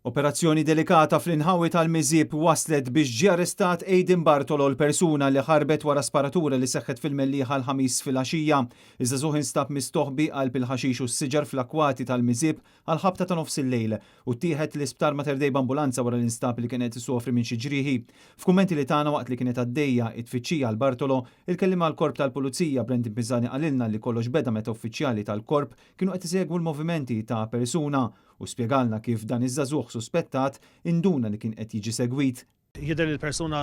Operazzjoni delikata fl-inħawi tal-Miżieb wasslet biex ġie arrestat Aiden Bartolo l-persuna li ħarbet wara sparatura li seħħet fil-Mellieħa l-Ħamis filgħaxija. Iż-żagħżugħ instab mistoħbi qalb il-ħaxix u s-siġar fl-akkwati tal-Miżieb għall-ħabta ta' nofsillejl u ttieħed l-Isptar Mater Dei b'ambulanza wara li nstab li kien qed isofri minn xi ġrieħi. F'kummenti li tana waqt li kienet għaddejja t-tfittxija għal Bartolo, il-kelliem għall-Korp tal-Pulizija Brandon Pisani qalilna li kollox beda meta uffiċjali tal-Korp kienu qed isegwu l-movimenti ta' persuna u spjegalna kif dan iż-żagħżugħ suspettat induna li kien qed jiġi segwit. Jidher li l-persuna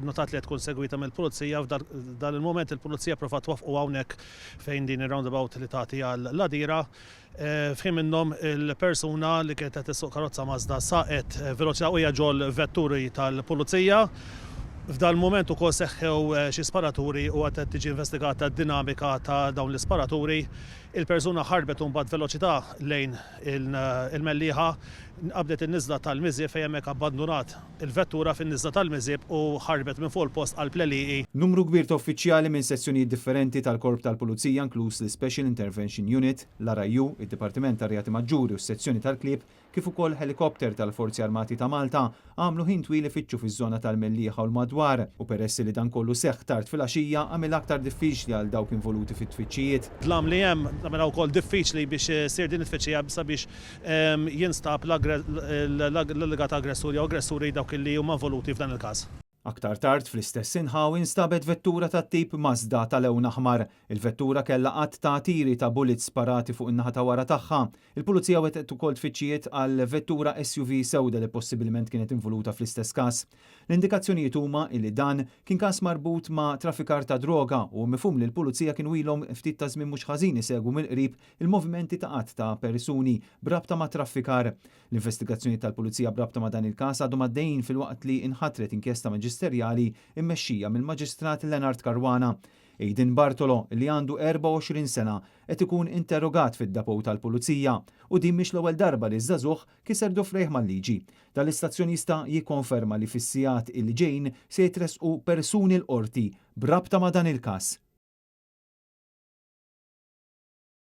nnotat li qed tkun segwita mill-Pulizija. F'dan il-mument il-Pulizija pprovat twaffqu hawnhekk fejn din ir-roundabout li tagħti għall-Għadira. F'ħin minnhom il-persuna li kienet qed issuq karozza Mazda saqet veloċità qawwija ġol-vetturi tal-Pulizija. F'dan il-mument ukoll seħħew xi sparaturi u għad qed tiġi investigata d-dinamika ta' dawn l-isparaturi. Il-persuna ħarbet imbagħad veloċità lejn il-Mellieħa, qabdet in-niżla tal-Miżieb fejn hemmhekk abbandunat il-vettura fin-niżla tal-Miżieb u ħarbet minn fuq il-post qalb l-għelieqi. Numru kbir ta' uffiċjali minn sezzjonijiet differenti tal-Korp tal-Pulizija inkluż l-Ispecial Intervention Unit, l-RIU, id-Dipartiment tar-Reati Maġġuri u s-Sezzjoni tal-Klieb kif ukoll ħelikopter tal-Forzi Armati ta' Malta għamlu ħin twil ifittxu fiż-żona tal-Mellieħa u l-madwar u peress li dan kollu seħħ tard filgħaxija għamilha aktar diffiċli għal dawk involuti fit-tfittxijiet. Dlam li hemm għamilha wkoll diffiċli biex issir din it-tfittxija sabiex jinstab l-allegat aggressur jew aggressuri dawk li huma involuti f'dan il-każ. Aktar tard fl-istess inħawi nstabet vettura tat-tip Mazda ta' lewn aħmar. Il-vettura kellha għadd ta' tiri ta' bullets sparati fuq in-naħa ta' wara tagħha. Il-Pulizija wettqet ukoll tfittxijiet għal vettura SUV sewda li possibilment kienet involuta fl-istess każ. L-indikazzjonijiet huma illi dan kien każ marbut ma' traffikar ta' droga u mifhum li l-Pulizija kienu ilhom ftit ta' żmien mhux ħażin isegwu mill-qrib il-movimenti ta' għadd ta' persuni b'rabta ma' traffikar. L-investigazzjonijiet tal-Pulizija b'rabta ma' dan il-każ għadhom għaddejjin filwaqt li inħatret inkjesta maġisterjali mmexxija mill-Maġistrat Leonard Caruana. Aiden Bartolo, li għandu 24 sena, qed ikun interrogat fid-depot tal-Pulizija u din mhix l-ewwel darba li ż-żagħżugħ kiser dufrejh mal-liġi. Dan l-istazzjon jista' jikkonferma li fis-sigħat li ġejjin se jitressqu persuni l-Qorti b'rabta ma' dan il-każ.